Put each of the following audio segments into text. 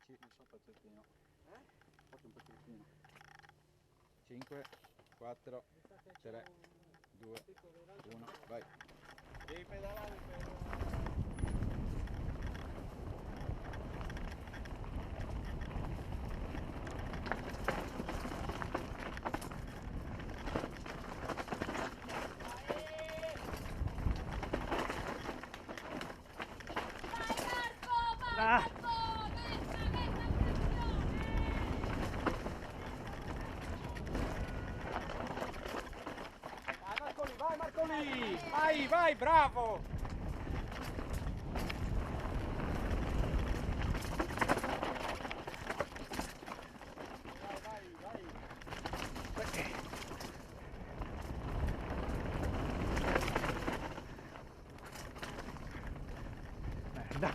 10. Non so un pezzettino. Eh? Faccio un pezzettino. 5, 4, 3, 2, 1, vai. Devi pedalare però. Vai Marco, vai Ah. Marco, metta, metta pressione! Vai Marcoli, vai Marcoli! Vai, vai, bravo! Vai, vai, vai! Merda.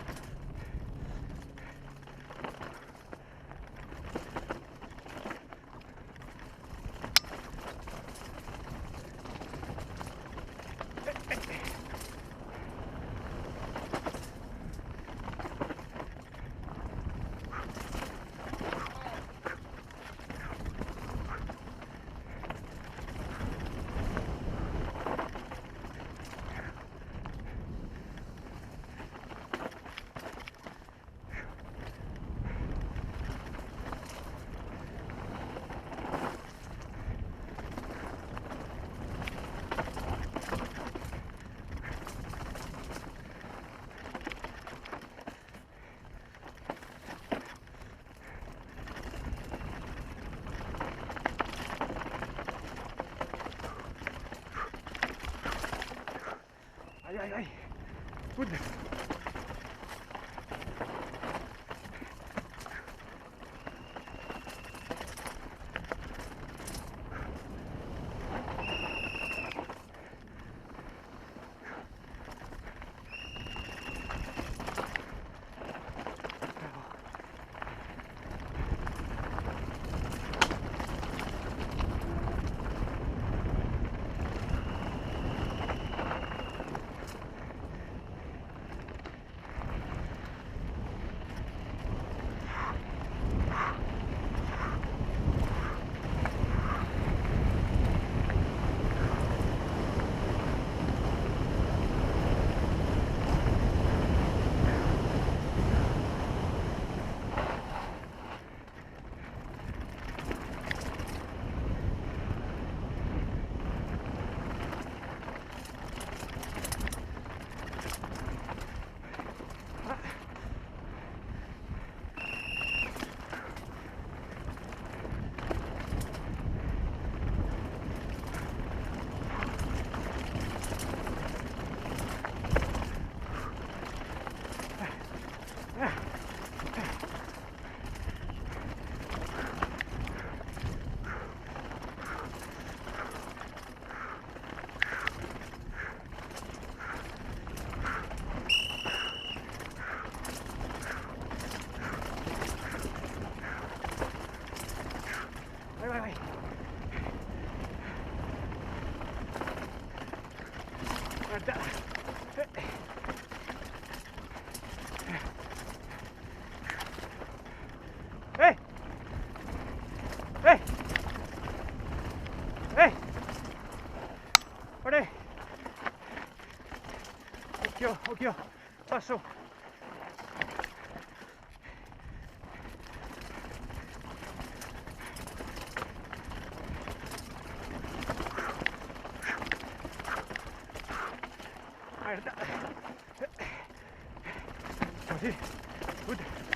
Vai, vai, vai. Good. Vai, vai, vai. Guarda. Eh. Eh. Eh. Ore. Occhio, occhio. Passo. Merda. Così. Good.